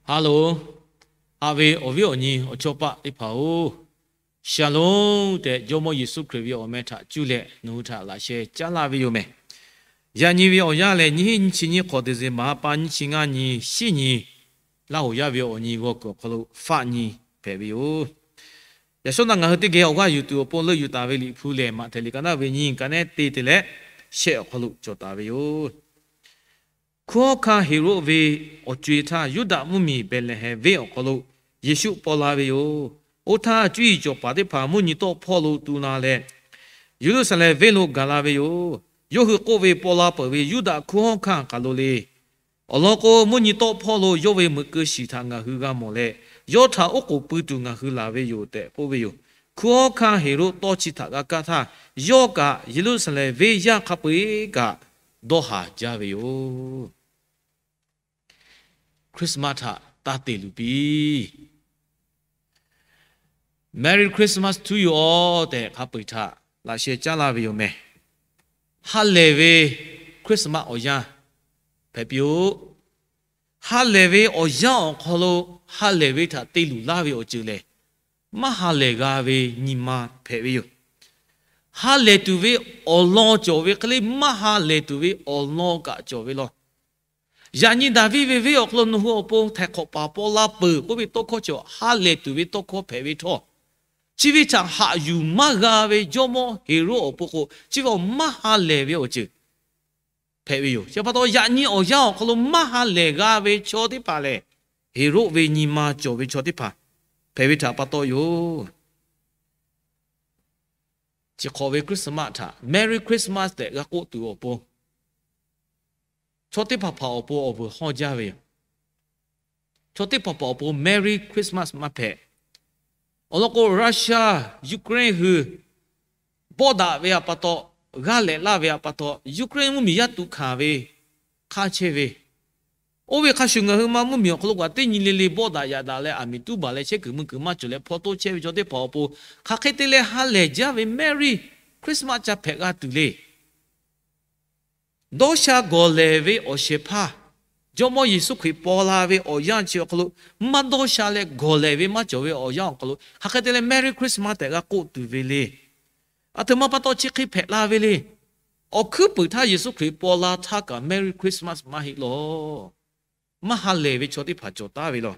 Hello, haꞈ ve awˬ viˉ awˬ nyi awˬ chawˇ paˆ teˇ hpaˍ-oˬ, Shalom tehꞈ Jawˇmawˇ Yeˍsuˆ Hkriꞈ ve awˬ meh htaꞈ cuˇ leh nawˬ hui htaꞈ laꞈ sheh caˉ laˇ ve yoˬ mehˬ. Yaꞈ nyi ve awˬ yanˇ lehˬ, nyiˇ hinˉ nyiˇ chi nyiˇ hk'awꞈ December pa nyiˇ chi ngaˇ nyi, shiˉ nyi, Laˇ hoˍ yaˇ ve awˬ nyi g'aw kuiˬ awˬ hk'aw lo faˆ nyi hpehꞈ ve yoˬ. Yaꞈ shawˉ naˆ ngaˬ hui teˇ geh awˬ g'aˇ yuˬ tuˬ awˬ pon leuˆ yuˬ taˍ ve Liꞈ hpu lehˬ, Maꞈhtehˍ liꞈ ka naˆ ve nyiˇ, ka nehˉ teˇ te leh shehˆ awˬ hk'aw lo cawˬ taˍ ve yoˬ. Hkunˉ hawˉ hkanˇ Heˍroˆ ve awˬ co-e htaˇ, Yuˇdaꞈ mvuhˇmiˬ Behˍlehˍhehnˍ venˇ awˬ hk'aw lo Yeˍsuˆ paw la ve yoˬ. Oˇ htaˇ, cuˇ yiˍ cawˬ paˍ teˇ hpaˍ mvuhˇ nyi tawˆ hpawˇ lo tu la leh, Yeˍruˆsaˍlehnˍ venˇ lo gaˬ la ve yoˬ. Yawˇ hui k'oˆ ve, Paw la peuˬ ve Yuˇdaꞈ hkunˉ hawˉ hkanˇ hk'aˬ lo le. Awˬ lawn k'o, mvuhˇ nyi tawˆ hpawˇ lo yawˇ ve meuꞈ keu shiˍ htaꞈ ngaˬ hui g'a mawˬ leh, yawˇ htaꞈ oˉ k'oˍ pui tuˬ ngaˬ hui laˬ ve yoˬ tehꞈ k'oˆ ve yoˬ. Hkunˉ hawˉ hkanˇ Heˍroˆ tawˇ chi htaꞈ g'a kaˇ htaˇ, yawˇ kaꞈ Yeˍruˆsaˍlehnˍ venˇ yaˇ hk'a peu-eˬ kaꞈ dawˇ haˍ jaˇ ve yoˬ. Christmas htaꞈ taˇ te luˬ piˇ. Merry Christmas to you all tehꞈ hk'a peu-eˬ htaꞈ laꞈ sheh caˉ laˇ ve yoˬ mehˬ. Ha lehˬ ve Christmas awˬ yanˇ hpehꞈ piˇ-oˆ. Ha lehˬ ve awˬ yanˇ awˬ hk'aw lo ha lehˬ ve htaꞈ te luˬ laˇ ve awˬ ceuˬ lehˬ, maˇ ha lehˬ g'a ve nyi ma hpehꞈ ve yoˬ. Ha lehˬ tuˬ ve awˬ lawn cawˬ ve hk'e le, maˇ ha lehˬ tuˬ ve awˬ lawn kaꞈ cawˬ ve law. Yaꞈ nyi Daˍviˆ ve venˇ awˬ hk'aw lo nawˬ hui awˬ pon htaiˍ hk'awꞈ paˍ paw la peuˬ k'oˆ ve tawˇ hkawˇ cawˬ, ha lehˬ tuˬ ve tawˇ hkawˇ hpehꞈ ve htawˇ, chi ve htaꞈ haꞈ yuˬ maˇ g'a ve jawˇmawˇ Heˍroˆ awˬ pon k'o, chi ve awˬ maˇ ha lehˬ ve awˬ ceuˬ hpehꞈ ve yoˬ. Chi pa taw, yaꞈ nyi awˬ yanˇ awˬ hk'aw lo maˇ ha lehˬ g'a ve chaw teˇ hpaˍ lehˬ, Heˍroˆ ve nyi ma cawˬ ve chaw teˇ hpaˍ hpehꞈ ve htaꞈ pa taw yoˬ. Chi hk'awꞈ ve Christmas htaꞈ Merry Christmas tehꞈ g'a k'oˆ tuˬ awˬ pon, chaw teˇ hpaˍ hpaˍ awˬ pon awˬ vuiˬ hawˇ jaˇ ve yoˬ. Chaw teˇ hpaˍ hpaˍ awˬ pon Merry Christmas maˇ hpehꞈ. Awˬ lawn k'o, Russia, Ukraine hui bawˆ daꞈ ve htaꞈ pa taw, g'aˇ lehꞈ laˇ ve htaꞈ pa taw, Ukraine mvuhˇmiˬ yaˇ tuꞈ hkanˍ ve hk'aˇ chehˇ ve, oˇ ve hk'a shuˍ ngaˬ hui ma mvuhˇmiˬ awˬ hk'aw lo kaꞈ teˇ nyi le le bawˆ daꞈ yaꞈ daꞈ leh, aˬ miˍ tuˉ baˬ leh chehˇ kuiˬ mui kuiˬ maˇ cawˬ leh hpaw toˇ chehˇ ve chaw teˇ hpaˍ awˬ pon, hk'aˬ hk'e te leh ha lehˬ jaˇ ve Merry Christmas ca hpehꞈ g'a tuˬ le. Dawˇ sha gawˬ lehˬ ve awˬ shehˍ hpaˇ, Jawˇmawˇ Yeˍsuˆ Hkriꞈ paw la ve awˬ yanˇ chi awˬ hk'aw lo, maˇ dawˇ sha leh gawˬ lehˬ ve maˇ cawˬ ve awˬ yanˇ awˬ hk'aw lo, hk'aˬ hk'e te leh Merry Christmas tehꞈ g'a k'oˆ tuˬ ve le. Aˬ htoꞈ ma pa taw chi hk'e hpehꞈ la ve le. Awˬ hkuiˉ puiˍ htaˇ Yeˍsuˆ Hkriꞈ paw la htaˇ kaꞈ Merry Christmas maˇ heˆ law. Maˇ ha lehˬ ve chaw teˇ hpaˍ cawˬ taˉ ve law.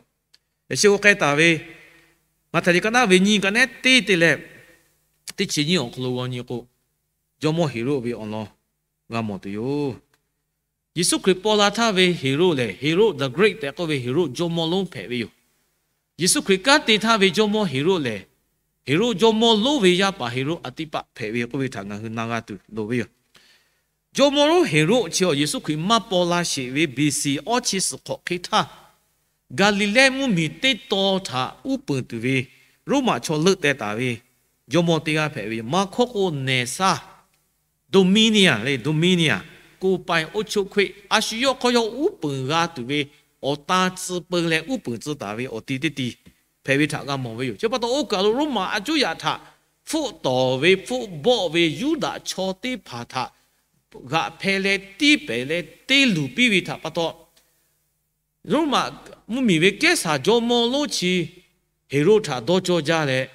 Yaꞈ sheh k'o k'ai taˍ ve, Maꞈhtehˍ liꞈ ka naˆ ve nyi, ka nehˉ teˇ te leh teˇ chi nyiˇ awˬ hk'aw lo g'aw nyi k'o, Jawˇmawˇ Heˍroˆ ve awˬ lawn g'a mawˬ tuˬ yoˬ. Yeˍsuˆ Hkriꞈ paw la htaˇ ve Heˍroˆ lehˬ, Herod the Great tehꞈ k'oˆ ve Heˍroˆ jawˇmawˇ lonˉ hpehꞈ ve yoˬ. Yeˍsuˆ Hkriꞈ kanˉ te htaˇ ve jawˇmawˇ Heˍroˆ lehˬ, Heˍroˆ jawˇmawˇ lonˉ ve yaˇ paˍ Heˍroˆ Anˍtiˆpaˆ hpehꞈ ve k'oˆ ve htaꞈ ngaˬ hui na g'a tuˬ loˍ ve yoˬ. Jawˇmawˇ lonˉ Heˍroˆ chi awˬ Yeˍsuˆ Hkriꞈ maˇ paw la sheˍ ve B C awˇ chi suhˍ hk'awꞈ hk'e htaˇ, Gaˍliˍlehˇ mvuhˇmiˬ teˇ taw htaꞈ uˉ peunˍ tuˬ ve Roˉmaꞈ chaw leuˆ teh taˍ ve jawˇmawˇ teˇ g'aˇ hpehꞈ ve yoˬ. Maˇ hkawˇ k'o nehˬ saˇ, dominion le, dominion, ကိုယ်ပိုင်အုပ်ချုပ်ခွင့်, a shu yawˇ hk'aw yawˇ uˉ peunˍ g'a tuˬ ve awˬ tan tcuh peu leh uˉ peunˍ tcuh taˍ ve awˬ ti teˇ ti hpehꞈ ve htaꞈ g'a mawˬ ve yoˬ. Chi pa taw oˇ kaˬ lo Roˉmaꞈ a cuˉ yaꞈ htaꞈ hpfuhˆ tawˍ ve hpfuhˆ bawˆ ve Yuˇdaꞈ chaw teˇ hpaˍ htaꞈ g'aꞈ hpeh leh tiˇ pehˍ leh te luˬ piˇ ve htaꞈ pa taw, Roˉmaꞈ mvuhˇmiˬ ve Kehˉsaˍ jawˇmawˇ lonˉ chi Heˍroˆ htaꞈ dawˇ cawˇ jaˇ leh,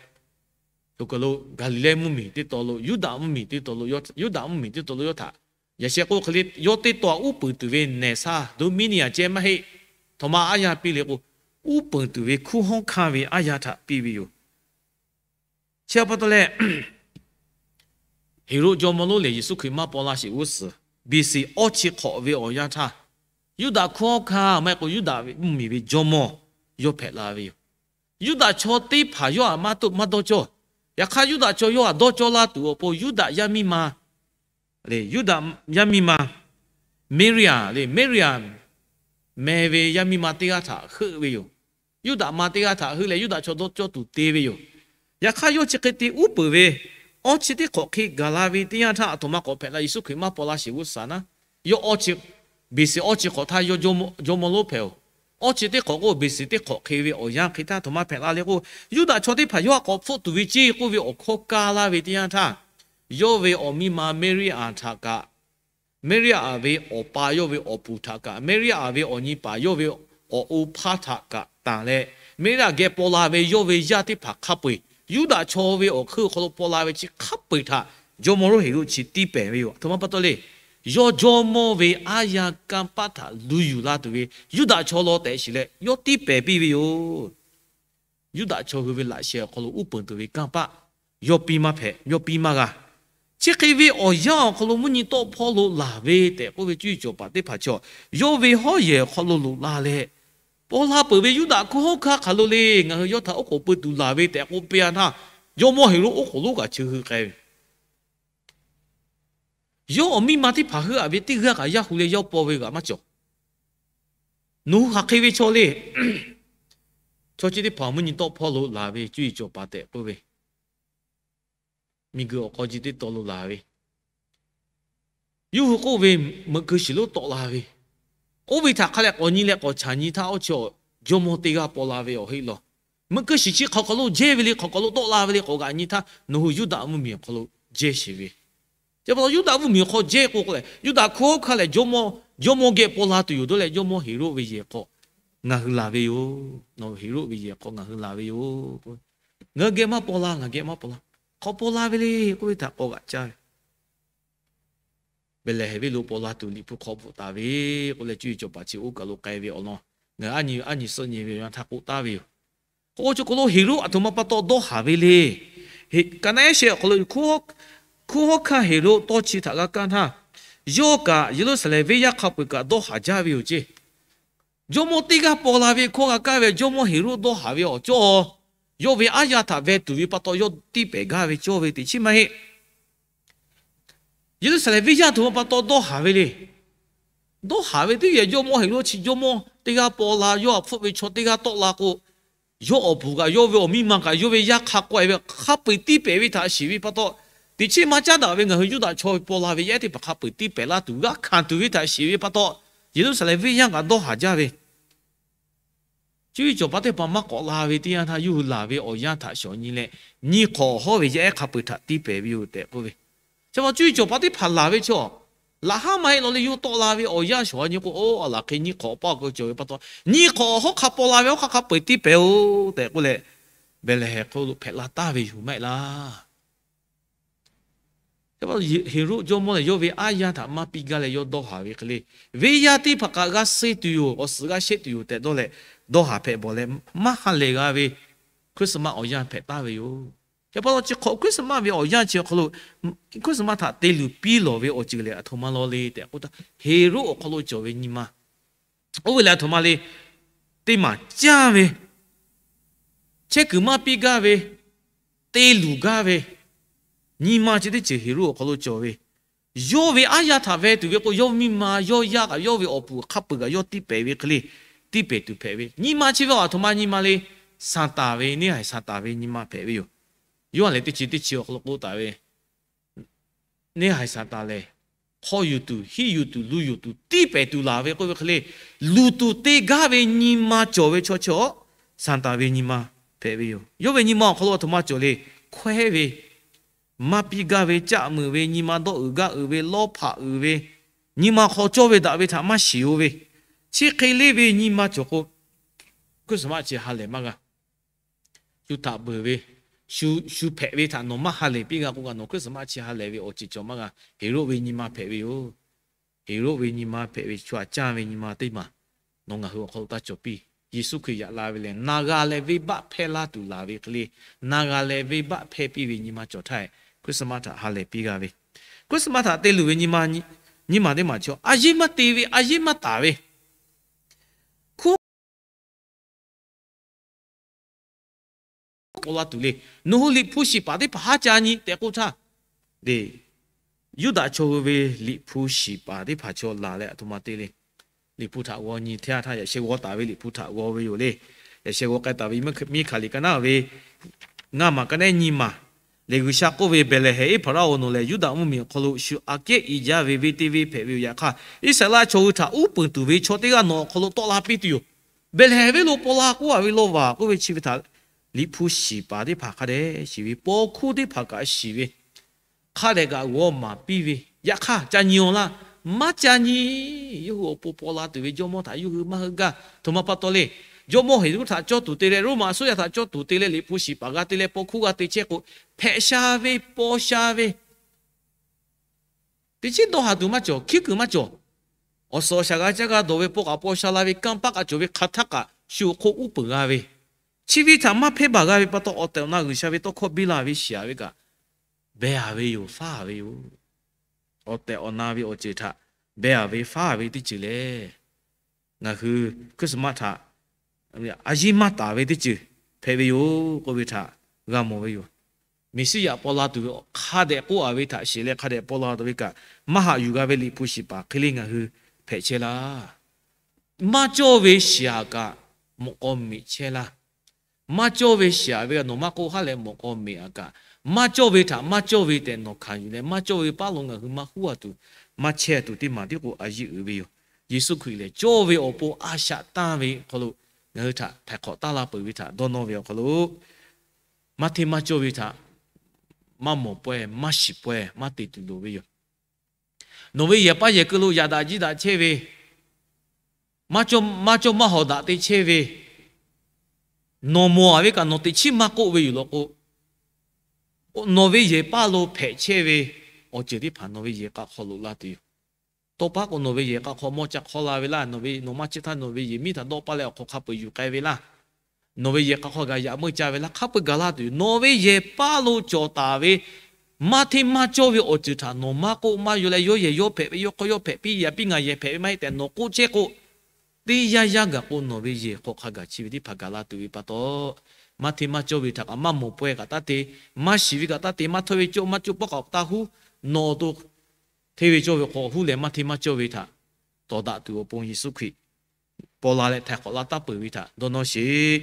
oˇ kaˬ lo Gaˍliˍlehˇ mvuhˇmiˬ teˇ taw lo, Yuˇdaꞈ mvuhˇmiˬ teˇ taw lo, Yuˇdaꞈ mvuhˇmiˬ teˇ taw lo yawˇ htaꞈ yaꞈ sheh k'oˆ hk'e le, yawˇ teˇ taw uˉ peunˍ tuˬ ve nehˬ saˇ, dominion ceh maˇ heˆ. Htawnˍ ma aˉ yanˇ piˇ le k'o, uˉ peunˍ tuˬ ve hkunˉ hawˉ hkanˇ ve aˉ yanˇ htaꞈ piˇ ve yoˬ. Chi pa taw leh, Heˍroˆ jawˇmawˇ lonˉ lehˬ Yeˍsuˆ Hkriꞈ maˇ paw la sheˍ g'uˇ suhˍ, B C awˇ chi hk'awꞈ ve awˬ yanˇ htaˇ, Yuˇdaꞈ hkunˉ hawˉ hkanˇ maˇ heˆ k'o Yuˇdaꞈ mvuhˇmiˬ ve jawˇmawˇ yawˇ hpehꞈ la ve yoˬ. Yuˇdaꞈ chaw teˇ hpaˍ yawˇ htaꞈ maˇ toˆ maˇ dawˇ cawˇ. Yaꞈ hk'aˇ Yuˇdaꞈ chaw yawˇ htaꞈ dawˇ cawˇ laˇ tuˬ awˬ pon Yuˇdaꞈ yaˇ miˇ ma le, Yuˇdaꞈ yaˇ miˇ ma Maria le, Maria meh ve yaˇ miˇ ma teˇ g'aˇ htaꞈ heuˆ ve yoˬ. Yuˇdaꞈ ma teˇ g'aˇ htaꞈ heuˆ leh Yuˇdaꞈ chaw dawˇ cawˇ tuˬ te ve yoˬ. Yaꞈ hk'aˇ yawˇ chi hk'e te uˉ peunˍ ve, awˇ chi teˇ hk'awꞈ hk'e gaˬ la ve teˇ yanˇ htaˇ, aˬ htoꞈ ma k'awꞈ hpehꞈ la, Yeˍsuˆ Hkriꞈ maˇ paw la sheˍ g'uˇ suhˍ naˉ, yawˇ awˇ chi, B C awˇ chi hk'awꞈ htaˇ yawˇ jawˇmawˇ lonˉ hpehꞈ-oˬ. Awˇ chi teˇ hk'awꞈ k'o B C teˇ hk'awꞈ hk'e ve awˬ yanˇ hk'e htaˇ aˬ htoꞈ ma hpehꞈ la le k'o, Yuˇdaꞈ chaw teˇ hpaˍ yawˇ htaꞈ k'awꞈ hpfuhˆ tuˬ ve ceˇ k'oˆ ve awˬ hkawˇ kaˇ laˇ ve teˇ yanˇ htaˇ, yawˇ ve awˬ miˇ ma Maria htaꞈ kaꞈ, Maria ve awˬ pa yawˇ ve awˬ puˍ htaꞈ kaꞈ, Maria ve awˬ nyi paˍ yawˇ ve awˬ o hpaˇ htaꞈ kaꞈ tanˬ leh, Meˍriˆ geh paw la ve yawˇ ve yaˇ teˇ hpaˍ hk'a peu-eˬ, Yuˇdaꞈ chaw ve awˬ hk'eun awˬ hk'aw lo paw la ve chi hk'a peu-eˬ htaꞈ jawˇmawˇ Heˍroˆ chi tiˇ pehˍ ve yoˬ. Aˬ htoꞈ ma pa taw le, yawˇ jawˇmawˇ ve aˉ yaˇ kanˇ paˆ htaꞈ lu yuˬ la tuˬ ve Yuˇdaꞈ chaw law tehꞈ shiˍ leh yawˇ tiˇ pehˍ piˇ ve yoˬ. Yuˇdaꞈ chaw hui ve laꞈ sheh awˬ hk'aw lo uˉ peunˍ tuˬ ve kanˇ paˆ yawˇ piˇ maˇ hpehꞈ, yawˇ piˇ maˇ g'a. Chi hk'e ve awˬ yanˇ awˬ hk'aw lo mvuhˇ nyi tawˆ hpawˇ lo laˬ ve tehꞈ k'oˆ ve cuˇ yiˍ cawˬ paˍ teˇ hpaˍ chaw, yawˇ ve hawˉ yehˬ awˬ hk'aw lo loꞈ la leh, paw la peuˬ ve Yuˇdaꞈ hkunˉ hawˉ hkanˇ hk'aˬ lo le, ngaˬ hui yawˇ htaꞈ oˉ k'oˍ pui tuˬ laˬ ve tehꞈ k'oˆ piˇ a htaˇ, jawˇmawˇ Heˍroˆ oˉ k'oˍ lonˉ kaꞈ cheu hui k'ai ve Yawˇ awˬ miˇ ma teˇ hpaˍ heuˆ a ve teˇ g'aˇ kaꞈ yaˇ hu leh yawˇ paw ve g'aꞈ maˇ cawˬ. Nawˬ hui hk'aˬ hk'e ve chaw le. Chaw chi teˇ hpaˍ mvuhˇ nyi tawˆ hpawˇ lo laˬ ve cuˇ yiˍ cawˬ paˍ tehꞈ k'oˆ ve, miˬguiˬ awˬ k'aw ji teˇ taw lo laˬ ve, yawˇ hui k'oˆ ve, meuꞈ keu shiˍ lonˉ tawˆ la ve, oˇ ve htaꞈ hk'a leh k'awꞈ nyi leh k'awꞈ chaˍ nyi htaˇ, oˇ chi jawˇmawˇ teˇ g'aˇ paw la ve awˬ heˆ law. Meuꞈ keu shiˍ chi hk'aˬ hk'aw lo jehˇ ve le, hk'aˬ hk'aw lo tawˆ la ve le k'awꞈ g'aꞈ nyi htaˇ, nawˬ hui Yuˇdaꞈ mvuhˇmiˬ awˬ hk'aw lo jehˇ sheˍ ve. Chi pa taw Yuˇdaꞈ mvuhˇmiˬ awˬ hk'aw jehˇ k'o k'o leh, Yuˇdaꞈ hkunˉ hawˉ hkanˇ lehˬ, jawˇmawˇ geh paw la tuˬ yoˬ dawˇ leh, jawˇmawˇ Heˍroˆ ve yehˬ hk'aw ngaˬ hui laˬ ve yoˬ. Nawˬ hui Heˍroˆ ve yehˬ hk'aw ngaˬ hui laˬ ve yoˬ. Ngaˬ hui geh maˇ paw la, ngaˬ geh maˇ paw la. Hk'aw paw la ve le k'oˆ ve htaꞈ k'awꞈ g'aꞈ caˇ ve Behˍlehˍhehnˍ venˇ lo paw la tuˬ Liꞈ hpu hk'aw bvuhꞈ taˍ ve k'oˆ leh, cuˇ yiˍ cawˬ paˍ chi oˇ kaˬ lo k'ai ve awˬ lawn ngaˬ hui aˉ nyi suhˆ nyi ve awˬ yanˇ htaˇ k'oˆ taˍ ve yoˬ. K'o, chi hk'aw lo Heˍroˆ aˬ htoꞈ ma pa taw dawˇ haˍ ve le. Kaˍnaˆ ehˉ shehˆ awˬ hk'aw lo hkunˉ hawˉ hkanˇ Heˍroˆ tawˇ chi htaꞈ g'a kaˇ htaˇ, yawˇ kaꞈ Yeˍruˆsaˍlehnˍ venˇ yaˇ hk'a peu-eˬ kaꞈ dawˇ haˍ jaˇ ve yoˬ ceˇ. Jawˇmawˇ teˇ g'aˇ paw la ve hkawˇ g'a kaˇ ve, jawˇmawˇ Heˍroˆ dawˇ haˍ ve awˬ cawˇ, yawˇ ve aˉ yaˇ htaꞈ veh tuˬ ve pa taw yawˇ tiˇ pehˍ gaˇ ve cawˇ ve teꞈ chiˉ maˇ heˆ. Yeˍruˆsaˍlehnˍ venˇ yaˇ htoꞈ ma pa taw dawˇ haˍ ve le. Dawˇ haˍ ve teˇ yehˬ jawˇmawˇ Heˍroˆ chi jawˇmawˇ teˇ g'aˇ paw la, yawˇ htaꞈ hpfuhˆ ve chaw teˇ g'aˇ tawˆ la k'o, yawˇ awˬ puˍ kaꞈ yawˇ ve awˬ miˇ ma kaꞈ yawˇ ve yaˇ hk'a k'aweh ve hk'a peu-eˬ tiˇ pehˍ ve htaꞈ shiˍ ve pa taw, teꞈ chiˉ maˇ caˉ daꞈ ve ngaˬ hui Yuˇdaꞈ chaw ve paw la ve yaˇ ehˉ teˇ hpaˍ hk'a peu-eˬ tiˇ pehˍ laˇ tuˬ g'aˇ hkanˍ tuˬ ve htaꞈ shiˍ ve pa taw, Yeˍruˆsaˍlehnˍ venˇ yaˇ kaꞈ dawˇ haˍ jaˇ ve Cuˇ yiˍ cawˬ paˍ teˇ hpaˍ maˇ k'awꞈ la ve teˇ yanˇ htaˇ, yawˇ hui laˬ ve awˬ yanˇ htaꞈ shawˍ nyi leh, nyi hk'awꞈ hawˉ ve yaˇ ehˉ hk'a peu-eˬ htaꞈ tiˇ pehˍ ve yoˬ tehꞈ k'oˆ ve. Chi pa taw cuˇ yiˍ cawˬ paˍ teˇ hpaˍ laˬ ve chaw, laꞈ haˉ maˇ heˆ law leh yawˇ tawˆ la ve awˬ yanˇ shawˍ nyi k'o, oˇ a laˬ hk'e nyi hk'awꞈ paˇ k'o cawˬ ve pa taw, nyi hk'awꞈ hawˉ hk'a paw la ve hawˉ hk'aˇ hk'a peu-eˬ tiˇ pehˍ-oˬ tehꞈ k'oˆ leh, Behˍlehˍhehnˍ hk'oˆ lo hpehꞈ la taˍ ve yoˬ maˇ heˆ laˇ. Heˍroˆ jawˇmawˇ lehˬ, yawˇ ve aˉ yaˇ htaꞈ maˇ piˇ gaˇ leh yawˇ dawˇ haˍ ve hk'e le, venˇ yaˇ teˇ hpaˍ kaꞈ g'a suh tuˬ yoˬ, awˬ suhˍ g'a shehˆ tuˬ yoˬ tehꞈ dawˇ leh, dawˇ haˍ hpehꞈ bawˬ leh, maˇ ha lehˬ g'a ve Christmas awˬ yanˇ hpehꞈ taˍ ve yoˬ. Chi pa taw chi hk'awꞈ Christmas ve awˬ yanˇ chi awˬ hk'aw lo, Christmas htaꞈ te luˬ piˇ lawˬ ve awˬ ceuˬ lehˬ aˬ htoꞈ ma law le tehꞈ k'oˆ htaˇ, Heˍroˆ awˬ hk'aw lo cawˬ ve nyi ma, oˇ ve lehˬ aˬ htoꞈ ma le, teˇ maˬ caˇ ve, chehˇ kuiˬ maˇ piˇ gaˇ ve, te luˬ gaˇ ve nyi ma chi teˇ ceuˬ Heˍroˆ awˬ hk'aw lo cawˬ ve, yawˇ ve aˉ yaˇ htaꞈ veh tuˬ ve k'o, yawˇ miˇ ma yawˇ yaˇ kaꞈ yawˇ ve awˬ puˍ hk'a peu-eˬ kaꞈ yawˇ tiˇ pehˍ ve hk'e le, tiˇ pehˍ tuˬ hpehꞈ ve nyi ma chi ve aˬ htoꞈ ma nyi ma le, Saˍtanˍ ve, neˇ haiˬ Saˍtanˍ ve nyi ma hpehꞈ ve yoˬ. Yoˇhanˬ lehˬ teˇ chi teˇ chi awˬ hk'aw lo k'oˆ taˍ ve, neˇ haiˬ Saˍtanˍ lehˬ, hk'aw yuˬ tuˬ, hiˆ yuˬ tuˬ, lu yuˬ tuˬ, tiˇ pehˍ tuˬ laˬ ve k'oˆ ve hk'e le, luˬ tuˬ te gaˇ ve nyi ma cawˬ ve chaw chi, Saˍtanˍ ve nyi ma hpehꞈ ve yoˬ. Yawˇ ve nyi ma awˬ hk'aw lo aˬ htoꞈ ma cawˬ le, hkawehˉ ve, maˇ piˇ gaˇ ve, caˆ meuˍ ve, nyi ma dawˇ uiˍ gaˇ uiˍ ve, lawˇ hpaꞈ uiˍ ve, nyi ma hk'aw cawˇ ve daꞈ ve htaꞈ maˇ shiˍ-o ve, chi hk'e le ve nyi ma cawˬ k'o, Christmas chi ha lehˬ maˇ g'a. Shu htaꞈ beuˬ ve, shu hpehꞈ ve htaꞈ nawˬ maˇ ha lehˬ piˇ g'a k'o, kaꞈ nawˬ Christmas chi ha lehˬ ve awˬ ceuˬ cawˬ maˇ g'a. Heˍroˆ ve nyi ma hpehꞈ ve yoˬ. Heˍroˆ ve nyi ma hpehꞈ ve chaw htaꞈ caˇ ve nyi ma teˇ maˬ nawˬ ngaˬ hui awˬ hk'aw lo taˇ cawˬ piˇ. Yeˍsuˆ Hkriꞈ yaꞈ la ve lehˬ, na g'a leh venˇbaˆ hpehˇ laˇ tuˬ laˬ ve hk'e le, na g'a leh venˇbaˆ hpehˇ piˇ ve nyi ma cawˬ htaˇ, Christmas htaꞈ ha lehˬ piˇ g'a ve, Christmas htaꞈ te luˬ ve nyi ma, nyi ma teˇ maˬ chaw a yeˇ maˇ te ve, a yeˇ maˇ taˍ ve, hkunˉ paw la tuˬ le. Nawˬ hui Liꞈ hpu shiˍ paˍ teˇ hpaˍ haˉ ca nyi tehꞈ k'oˆ htaˇ, Yuˇdaꞈ chaw hui ve Liꞈ hpu shiˍ paˍ teˇ hpaˍ chaw laˬ leh aˬ htoꞈ ma te le. Liꞈ hpu htaꞈ g'aw nyi hteˇ a htaˇ, yaꞈ sheh g'aw taˍ ve Liꞈ hpu htaꞈ g'aw ve yoˬ le. Yaꞈ sheh g'aw k'ai taˍ ve Miˇhkali ka naˉ ve ngaˇ maˬ ka naˉ nyi maˬ lehˬ, G'uiˬsha k'oˆ ve, Behˍlehˍhehnˍ Eˇhpaˍraˆ-oˬ, nawˬ lehˬ Yuˇdaꞈ mvuhˇmiˬ awˬ hk'aw lo shu aꞈ kehˉ i jaˇ ve venˇ teˇ venˇ hpehꞈ ve yoˬ. Yaꞈ hk'aˇ, Iˉsaˍreˍlaˆ chaw hui htaꞈ uˉ peunˍ tuˬ ve chaw teˇ g'aˇ nawˬ awˬ hk'aw lo tawˆ la piˇ tuˬ yoˬ. Behˍlehˍhehnˍ venˇ lo paw la k'oˆ a ve lawˇ vaˬ k'oˆ ve chi ve htaꞈ Liꞈ hpu shiˍ paˍ teˇ hpaˍ hk'a dehꞈ shiˍ ve, paw hkuˇ teˇ hpaˍ kaꞈ shiˍ ve, hk'a dehꞈ kaꞈ g'aw maˍ piˇ ve, yaꞈ hk'aˇ ca nyi-aw laˇ. Maˇ ca nyi. Yawˇ hui awˬ pon paw la tuˬ ve jawˇmawˇ htaꞈ yawˇ hui maˇ heuˆ gaˇ. Htoꞈ ma pa taw le. Jawˇmawˇ Heˍroˆ htaꞈ cawˇ tuˬ te leh, Roˉmaꞈ suˉ yaˇ htaꞈ cawˇ tuˬ te leh, liꞈ hpu shiˍ paˍ g'a te leh, paw hkuˇ g'a te chehˇ k'o, hpehꞈ sha ve, paw sha ve, teˇ chiˉ dawˇ haˍ tuˬ maˇ cawˬ, hkiˉ kuiˬ maˇ cawˬ. Awˬ suhˍ awˬ shaˍ g'a caˇ g'a dawˬ ve, paw kaꞈ paw sha la ve, kanˇ paˆ kaꞈ cawˬ ve, hk'aˬ htaˆ kaꞈ shu awˬ hk'oˆ uˉ peunˍ g'a ve, chi ve htaꞈ maˇ hpehˇ baˬ g'a ve pa taw, awˬ tehˬ awˬ na G'uiˬsha ve tawˇ hkawˇ biˇ la ve shiˍ ve kaꞈ, beh a ve yoˬ, faˉ a ve yoˬ. Awˬ tehˬ awˬ na ve awˬ ceuˬ htaꞈ beh a ve faˉ a ve teˇ ceuˬ lehˬ, ngaˬ hui Christmas htaꞈ a yiˉ maˇ taˍ ve teˇ ceuˬ hpehꞈ ve yoˬ k'oˆ ve htaꞈ g'a mawˬ ve yoˬ. Meˍsiˉyaꞈ paw la tuˬ ve hk'a dehꞈ k'oˆ a ve htaꞈ shiˍ leh, hk'a dehꞈ paw la tuˬ ve kaꞈ maˇ haꞈ yuˬ g'a ve liꞈ hpu shiˍ paˍ hk'e le ngaˬ hui hpehꞈ chehˇ laˇ. Maˇ cawˇ ve shiˍ aꞈ kaꞈ mawꞈ k'aw meꞈ chehˇ laˇ. Maˇ cawˇ ve shiˍ aꞈ ve kaꞈ nawˬ maˇ k'oˆ haˉ leh mawꞈ k'aw meꞈ aꞈ kaꞈ, maˇ cawˇ ve htaꞈ maˇ cawˇ ve tehꞈ nawˬ hkanˍ yuˬ leh, maˇ cawˇ ve paˇ lo ngaˬ hui maˇ huˉ a tuˬ, maˇ chehˇ a tuˬ teˇ maˬ tiˉ k'o a yiˇ uiˍ ve yoˬ. Yeˍsuˆ Hkriꞈ lehˬ cawˇ ve awˬ pon a shaꞈ tanˇ ve awˬ hk'aw lo ngaˬ hui htaꞈ htaiˍ hk'awꞈ taˉ la peuˬ ve htaꞈ dawˇ nawˇ ve awˬ hk'aw lo, maˇ hteˇ maˇ cawˇ ve htaꞈ maˇ mawˬ pawehˇ, maˇ shiˍ pawehˇ, maˇ te tuˬ loˍ ve yoˬ. Nawˬ ve yehˬ paˇ yehˬ keu lo yaꞈ daꞈ jiˇ daꞈ chehˇ ve, maˇ cawˇ maˇ hawˍ daꞈ te chehˇ ve, nawˬ mawˬ a ve kaꞈ nawˬ teꞈ chiˉ maˇ k'oˆ ve yoˬ law k'o, nawˬ ve yehˬ paˇ lo hpehꞈ chehˇ ve awˬ ceuˬ teˇ hpaˍ nawˬ ve yehˬ k'a hk'aw loꞈ la tuˬ yoˬ. Tawˇ paˉ k'o nawˬ ve yehˬ k'a hk'aw mawˇ ca hk'awˇ la ve laˇ. Nawˬ ve nawˬ maˇ chehˇ htaˇ nawˬ ve yehˬ miˉ htaꞈ dawˆ paˇ leh awˬ hk'aw hk'a peu-eˬ yuˬ k'ai ve laˇ. Nawˬ ve yehˬ k'a hk'aw g'a yaꞈ meuˇ ca ve laˇ. Hk'a peu-eˬ gaˬ la tuˬ yoˬ. Nawˬ ve yehˬ paˇ lo cawˬ taˍ ve maˇ hteˇ maˇ cawˇ ve awˬ ceuˬ htaꞈ nawˬ maˇ k'oˆ maˇ yaw leh, yawˇ yehˬ yawˇ hpehꞈ ve, yawˇ hk'aw yawˇ hpehꞈ piˇ, yaꞈ piˇ ngaˬ yehˬ hpehꞈ ve maˇ heˆ tehꞈ nawˬ k'oˆ chehˇ k'o, teˇ yanˇ yanˇ gaˬ k'o nawˬ ve yehˬ hk'aw hk'a gaˬ chi ve teˇ hpaˍ gaˬ la tuˬ ve pa taw, maˇ hteˇ maˇ cawˇ ve htaꞈ kaꞈ maˇ mawˬ pawehˇ kaꞈ taˇ te, maˇ shiˍ ve kaꞈ taˇ te, maˇ htawˇ ve cawˇ maˇ cawˇ pawˆ kaꞈ taˇ huˉ. Nawˬ awˬ to hteˇ ve cawˇ ve hk'aw huˉ leh maˇ hteˇ maˇ cawˇ ve htaꞈ tawˍ daꞈ tuˬ awˬ pon Yeˍsuˆ Hkriꞈ paw la leh htaiˍ hk'awꞈ la taˉ peuˬ ve htaꞈ dawˇ nawˇ sheˍ.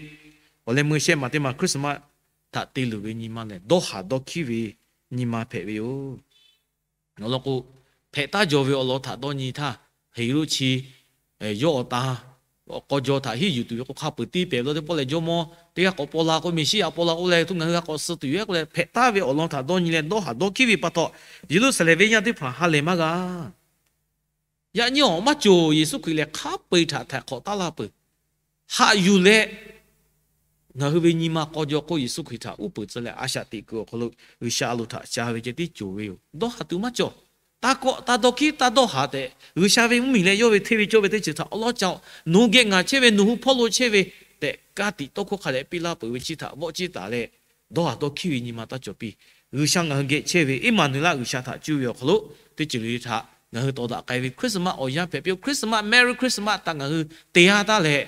Awˬ leh meuˇ shehˆ maˬ teˇ maˬ Christmas htaꞈ te luˬ ve nyi ma lehˬ, dawˇ haˍ dawˇ hkiˉ ve nyi ma hpehꞈ ve yoˬ. Awˬ lawn k'o, hpehꞈ taˉ jaw ve awˬ lawn htaꞈ dawˇ nyi htaˇ, Heˍroˆ chi yawˇ awˬ ta awˬ k'aw jaw htaꞈ hiˉ yuˬ tuˬ ve k'o, hk'a peu-eˬ tiˇ pehˍ ve law teˇ pawˆ lehˬ, jawˇmawˇ teˇ g'aˇ k'awꞈ paw la k'o, Meˍsiˉyaꞈ paw la k'o leh, hto ngaˬ hui g'a k'awꞈ suh tuˬ yoˬ k'oˆ leh, hpehꞈ taˉ ve awˬ lawn htaꞈ dawˇ nyi leh dawˇ haˍ dawˇ hkiˉ ve pa taw, Yeˍruˆsaˍlehnˍ venˇ yaˇ teˇ hpaˍ ha lehˬ maˇ g'a. Yaꞈ nyi awˬ maˇ cawˬ. Yeˍsuˆ Hkriꞈ lehˬ hk'a peu-eˬ htaꞈ htaiˍ hk'awꞈ taˉ laˇ peuˬ. Haꞈ yuˬ leh ngaˬ hui ve nyi ma k'aw jaw hk'oˆ Yeˍsuˆ Hkriꞈ htaꞈ uˉ peunˍ tcuh leh a shaꞈ teꞈ kuiˬ awˬ hk'aw lo G'uiˬsha a loˍ htaꞈ ca ve ceh tiˉ cawˬ ve yoˬ. Dawˇ haˍ tuˬ maˇ cawˬ. Taˇ kawˆ taˇ dawˇ hkiˉ taˇ dawˇ haˍ tehꞈ, G'uiˬsha ve mvuhˇmiˬ leh yawˇ ve hteˇ ve cawˇ ve teˇ ceuˬ htaꞈ awˬ lawn ca-oˬ, nawˬ hui geh ngaˬ chehˇ ve, nawˬ hui hpawˇ lo chehˇ ve tehꞈ, ka tiꞈ tawˇ hkawˇ hk'a dehꞈ piˇ laˇ peuˬ ve chi htaꞈ vawˆ ciˇ taˍ leh, dawˇ haˍ dawˇ hkiˉ ve nyi ma taˇ cawˬ piˇ. G'uiˬsha ngaˬ hui geh chehˇ ve Eˇmaˍnuˍlaˆ G'uiˬsha htaꞈ cuˇ ve awˬ hk'aw lo teˇ ceuˬ le le htaꞈ ngaˬ hui tawˍ daꞈ k'ai ve Christmas awˬ yanˇ hpehꞈ piˇ-oˬ. Christmas, Merry Christmas htaꞈ ngaˬ hui te-a taˇ leh,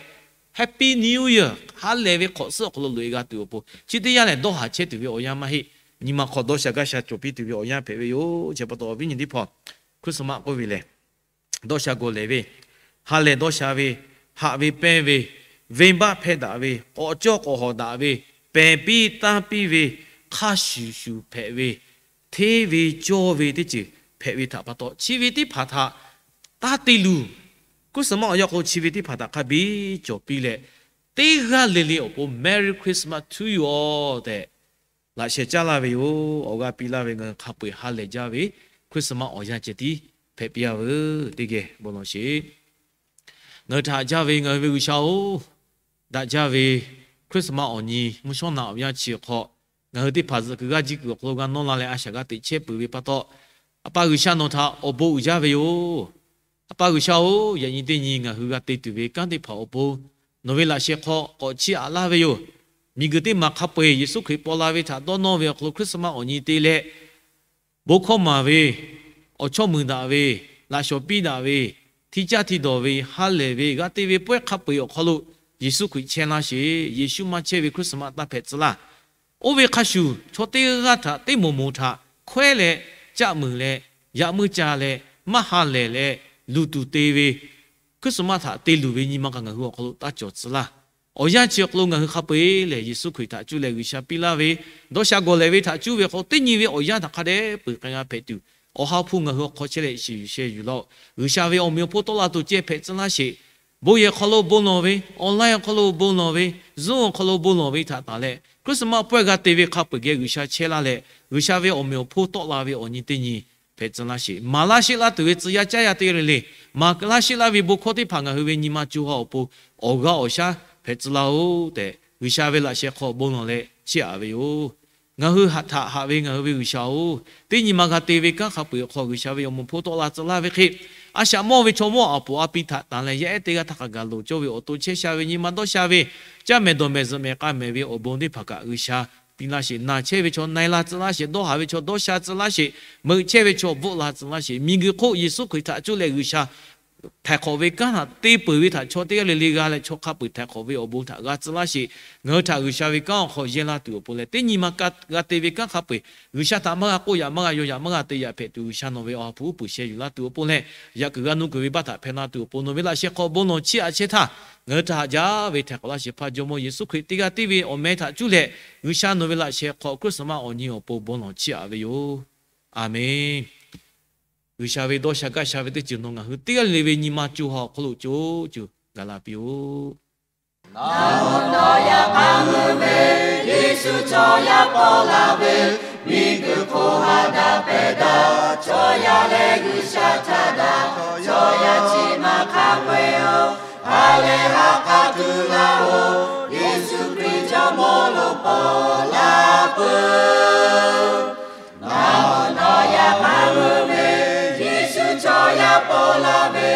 Happy New Year, ha lehˬ ve hk'awꞈ suhˉ awˬ hk'aw lo loꞈ-e g'a tuˬ awˬ pon, chi teˇ yanˇ lehˬ dawˇ haˍ chehˇ tuˬ ve awˬ yanˇ maˇ heˆ. Nyi ma hk'aw dawˇ sha gaˇ sha cawˬ piˇ tuˬ ve awˬ yanˇ hpehꞈ ve yoˬ. Chi pa taw awˬ viˉ nyi teˇ hpaˍ, Christmas k'oˆ ve lehˬ, dawˇ sha gawˬ lehˬ ve, ha lehˬ dawˇ sha ve, haꞈ ve pehnˇ ve, venˇbaˆ hpehˇ daꞈ ve, k'awꞈ cawˇ k'awꞈ hawˍ daꞈ ve, pehˬ piˇ tanˇ piˇ ve, hk'a shuˍ shuˍ hpehꞈ ve, hteˇ ve cawˇ ve teˇ ceuˬ hpehꞈ ve htaꞈ pa taw, chi ve teˇ hpaˍ htaꞈ taˇ te luˬ. Christmas awˬ yanˇ k'o, chi ve teˇ hpaˍ htaꞈ hk'a biˇ cawˬ piˇ leh, teˇ g'aˇ le le awˬ pon Merry Christmas to you all tehꞈ laꞈ sheh caˉ laˇ ve yoˬ. Awˬ g'aˇ piˇ laˇ ve ngaˬ hui hk'a peu-eˬ ha lehˬ jaˇ ve Christmas awˬ yanˇ ceh tiˉ hpehꞈ piˇ-a veuˬ teˇ geh bon lawˬ sheˍ. Ngaˬ hui htaꞈ haꞈ jaˇ ve ngaˬ hui ve G'uiˬsha-oˬ, daꞈ jaˇ ve Christmas awˬ nyi mvuhˇ shawˉ naꞈ awˬ yanˇ chi awˬ hk'aw, ngaˬ hui teˇ hpaˍ zuhꞈ kuiˬ g'aˇ jiˇ kuiˬ awˬ hk'aw lo g'a nawˇ la leh a shaꞈ g'a teꞈ chehˇ peuˬ ve pa taw, A pa G'uiˬsha nawˬ htaꞈ awˬ bon uiˍ jaˇ ve yoˬ. A pa G'uiˬsha-oˬ, yaꞈ nyi teˇ nyi ngaˬ hui g'a te tuˬ ve kanˉ teˇ hpaˍ awˬ pon nawˬ ve laꞈ sheh hk'aw k'awꞈ chiˇ aꞈ laˇ ve yoˬ. Miˬguiˬ teˇ maˬ hk'a peu-eˬ Yeˍsuˆ Hkriꞈ paw la ve htaꞈ dawˇ nawˇ ve awˬ hk'aw lo Christmas awˬ nyi te leh, bon hkawˇ maˍ ve, awˬ chawˇ muiˬ daꞈ ve, laꞈ shawˍ piˇ daꞈ ve, hti caˇ hti dawˬ ve, ha lehˬ ve, g'a te ve pawehˇ hk'a peu-eˬ awˬ hk'aw lo Yeˍsuˆ Hkriꞈ chehˇ laˇ sheˍ. Yeˍsuˆ maˇ chehˇ ve Christmas taˇ hpehꞈ tcuh laˇ. Oˇ ve hk'a shuˍ, chaw teˇ g'aˇ htaꞈ teˇ moˍ moˍ htaꞈ hkawehˉ leh, caˆ muiˬ leh, yaꞈ muiˇ ca leh, maˇ ha lehˬ leh, luˬ tuˬ te ve Christmas htaꞈ te luˬ ve nyi ma kaꞈ ngaˬ hui awˬ hk'aw lo taˇ cawˬ tcuh laˇ. Awˬ yanˇ chi awˬ hk'aw lo ngaˬ hui hk'a peu-eˬ lehˬ, Yeˍsuˆ Hkriꞈ htaꞈ cuˇ leh G'uiˬsha piˇ laˇ ve, dawˇ sha gawˬ lehˬ ve htaꞈ cuˇ ve awˬ hk'aw lo teˇ nyi ve awˬ yanˇ htaꞈ hk'a dehꞈ peuˬ k'ai g'a hpehꞈ tuˬ, Awˬ ha hpu ngaˬ hui awˬ hk'aw chehˇ leh shiˍ yuˬ sheh yuˬ laˇ-oˆ. G'uiˬsha ve awˬ meꞈ awˬ hponˇ tawˆ la tuˬ ceh hpehꞈ tcuh laˇ sheˍ. Bon yehˬ hk'aw lo bon lawˬ ve, online awˬ hk'aw lo bon lawˬ ve, Zoom awˬ hk'aw lo bon lawˬ ve htaꞈ tanˬ leh, Christmas pawehˇ g'a te ve hk'a peu-eˬ geh G'uiˬsha chehˇ laˇ leh, G'uiˬsha ve awˬ meꞈ awˬ hponˇ tawˆ la ve awˬ nyi teˇ nyi hpehꞈ tcuh laˇ sheˍ. Maˍ laˇ sheˆ laˇ tuˬ ve tcuh yaˇ caˇ yaˇ teˇ g'aˇ le le, maˍ laˇ sheˆ laˇ ve bon hkawˇ teˇ hpaˍ ngaˬ hui ve nyi ma co ha awˬ pon awˬ g'aˇ awˬ shaˉ hpehꞈ tcuh laˇ-oˬ tehꞈ, G'uiˬsha ve laꞈ sheh hk'aw bon lawˬ leh chiˇ aꞈ ve yoˬ. Ngaˬ hui haꞈ htaꞈ haꞈ ve ngaˬ hui ve G'uiˬsha-oˬ, teˇ nyi ma g'a te ve kanˉ hk'a peu-eˬ awˬ hk'aw G'uiˬsha ve awˬ moˍ hpon tawˆ la tcuh laˇ ve hk'e, a shaꞈ mawˇ ve chaw mawˇ aˬ poˍ a pi htaꞈ tanˍ leh yaˇ ehˉ teˇ g'aˇ htaˇ hk'a gaˬ loˍ cawˇ ve awˬ to chehˇ sha ve nyi ma dawˇ sha ve, caˇ mehˍ dawˬ mehˍ zuhꞈ mehˍ k'a mehˍ ve awˬ bon teˇ hpaˍ kaꞈ G'uiˬsha piˇ laˇ sheˍ. Naˬ chehˇ ve chaw na-e la tcuh laˇ sheˍ. Dawˇ haˍ ve chaw dawˇ sha tcuh laˇ sheˍ. Meuꞈ chehˇ ve chaw bvuhˆ la tcuh laˇ sheˍ. Miˬguiˬ hk'oˆ Yeˍsuˆ Hkriꞈ htaꞈ cuˇ leh G'uiˬsha htaiˍ hk'awꞈ ve kanˉ htaꞈ te peuˬ ve htaꞈ chaw teˇ g'aˇ le le g'a leh chaw hk'a peu-eˬ htaiˍ hk'awꞈ ve awˬ bon htaꞈ g'a tcuh laˇ sheˍ. Ngaˬ hui htaꞈ G'uiˬsha ve kanˉ awˬ hk'aw yehˇ laˇ tuˬ awˬ pon leh, teˇ nyi ma g'a te ve kanˉ hk'a peu-eˬ G'uiˬsha htaꞈ maˇ g'a k'oˆ yaꞈ maˇ g'a yaw yaꞈ maˇ g'a te yaꞈ hpehꞈ tuˬ, G'uiˬsha nawˬ ve awˬ ha hpu uˉ peunˍ sheh yuˬ laˇ tuˬ awˬ pon leh, yaꞈ kuiˬ g'a nuˇ kuiˬ ve baˆ htaꞈ hpehˇ laˇ tuˬ awˬ pon nawˬ ve laꞈ sheh hk'aw bon lawˬ chiˇ aꞈ chehˇ htaˇ, ngaˬ hui htaꞈ haꞈ jaˇ ve htaiˍ hk'awꞈ laˇ shehˍ hpaˇ Jawˇmawˇ Yeˍsuˆ Hkriꞈ teˇ g'aˇ tiˉ ve awˬ meh htaꞈ cuˇ leh, G'uiˬsha nawˬ ve laꞈ sheh hk'aw Christmas awˬ nyi awˬ pon bon lawˬ chiˇ aꞈ ve yoˬ. Aˍmenˍ. G'uiˬsha ve dawˇ sha gaˇ sha ve teˇ ceuˬ nawˬ ngaˬ hui teˇ g'aˇ le le ve nyi ma co ha awˬ hk'aw lo co co gaˬ la piˇ-oˆ. Nawˬ hui nawˬ yaꞈ k'aˉ meuˇ ve Yeˍsuˆ chaw yaˇ paw la ve, miˬguiˬ hk'oˆ ha daꞈ pehˬ daꞈ chaw yaˇ leh G'uiˬsha htaꞈ daꞈ chaw yaˇ chi ma hk'a peu-eˬ-oˬ, ha lehˬ ha k'a tuˬ laˇ-oˬ, Yeˍsuˆ Hkriꞈ Jawˇmawˇ lo paw la peuˬ. Nawˬ hui nawˬ yaꞈ k'aˉ meuˇ ve Yeˍsuˆ chaw yaˇ paw la ve,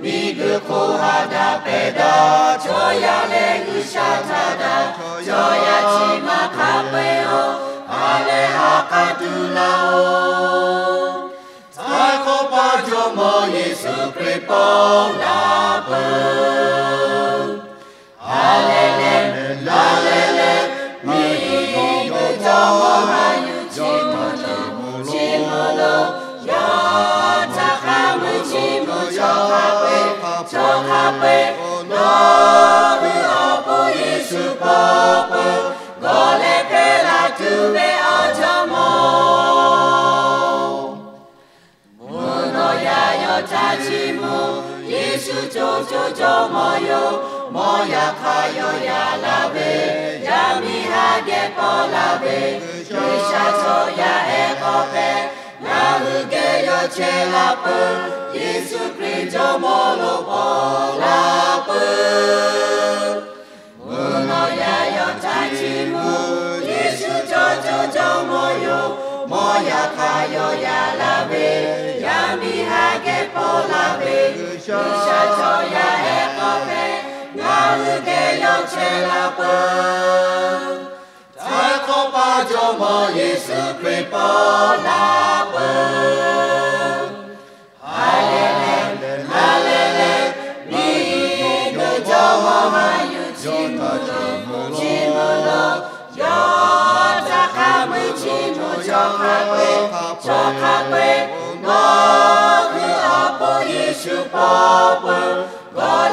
miˬguiˬ hk'oˆ ha daꞈ pehˬ daꞈ chaw yaˇ leh G'uiˬsha htaꞈ daꞈ chaw yaˇ chi ma hk'a peu-eˬ-oˬ, ha lehˬ ha k'a tuˬ laˇ-oˬ, Htaiˍ hk'awꞈ paˇ Jawˇmawˇ Yeˍsuˆ Hkriꞈ paw la peuˬ. Aˍleˍleˍ, aˍleˍleˍ, miˬguiˬ Jawˇmawˇ ha yuˬ chi mvuhˇ lo, chi mvuhˇ lo, yawˇ htaꞈ hk'a meuˇ chi mvuhˇ chaw hk'a peu-eˬ, chaw hk'a peu-eˬ, nawˬ hui awˬ pon Yeˍsuˆ paw peuˬ, g'awˬ leh hpehˇ la tuˬ ve awˬ Jawˇmawˇ. Mvuhˇ naw yaˇ yawˇ htaꞈ chiˇ mvuh, Yeˍsuˆ co co Jawˇmawˇ yoˬ. Mawˇ yaꞈ hk'aˇ yawˇ yaꞈ la ve, yaˇ miˇ haꞈ geh paw la ve, G'uiˬsha chaw yaˇ ehˉ k'awꞈ hpehꞈ, ngaˬ hui geh yawˇ chehˇ la peuˬ. Yeˍsuˆ Hkriꞈ Jawˇmawˇ lo paw la peuˬ. Mvuhˇ naw yaˇ yawˇ htaꞈ chiˇ mvuh, Yeˍsuˆ co co Jawˇmawˇ yoˬ. Mawˇ yaꞈ hk'aˇ yawˇ yaꞈ la ve, yaˇ miˇ haꞈ geh paw la ve, G'uiˬsha chaw yaˇ ehˉ k'awꞈ hpehꞈ, ngaˬ hui geh yawˇ chehˇ la peuˬ. Htaiˍ hk'awꞈ paˇ Jawˇmawˇ Yeˍsuˆ Hkriꞈ paw la peuˬ. Aˍleˍleˍ, aˍleˍleˍ, miˬguiˬ Jawˇmawˇ ha yuˬ chi mvuhˇ lo, chi mvuhˇ lo, yawˇ htaꞈ hk'a meuˇ chi mvuhˇ chaw hk'a peu-eˬ, chaw hk'a peu-eˬ, nawˬ hui awˬ pon Yeˍsuˆ paw peuˬ, g'awˬ